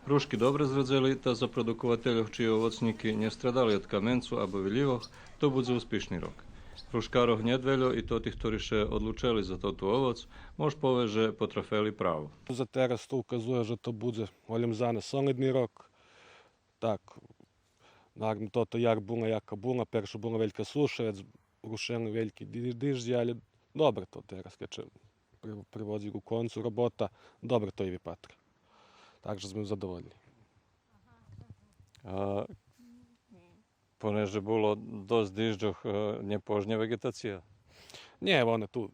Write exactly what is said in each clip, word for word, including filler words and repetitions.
Грушки добре зредзели, та за продуковательох чиї овоцнїки нє страдали од каменцу або вилївох, то будзе успишни рок. Грушкарох нєт вельо и тотих хтори ше одлучели за тоту овоц, мож повесц же потрафели право. За тераз то указує же то будзе голєм за нас солидни рок. Так, наравно, тото яр була яка була, перше була велька суша, вец рушели вельки ди-, диждї, алє добре то тераз, кед ше при-, приводзи ку концу робота, добре то и випатра. Так же зме задовольни. А понеже було досц диждьох, е, нє пожнє веґетация? Нє, вона ту,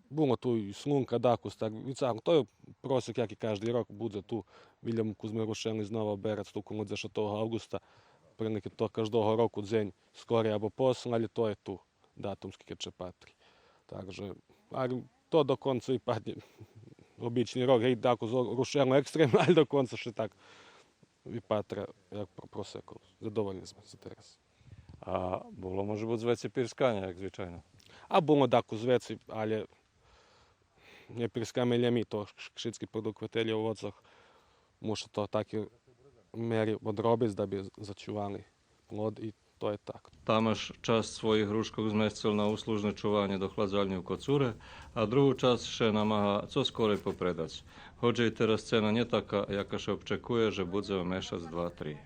було ту и слунка, дакус, так, вицак, то є просек, як и кажди рок, будзе ту, вилєм ку зме рушели знова оберац, ту коло дзешатого авґуста, прилики то каждого року дзень скорей або после, алє то є ту датумски кед ше патри. Так же, а то до конца и паднє обични рок, гей, дакус рушели екстремно, алє до конца ше так випатра як про-, просеком. Задовольни зме за тераз. А було, може буц, вецей пирсканя, як звичайно? А було дакус вецей, алє нє пирскаме лєм ми, то ш-, шицки продуковательє овоцох муша то таки мери одробиц да би зачували плод и то є так. Тамаш часц своїх грушкох змесцел на услужне чуванє до хладзальнї у Коцуре, а другу часц ше намага цо скорей попредац. Гоч єй тераз цена нє така, яка ше обчекує же будзе о мешац, два, три.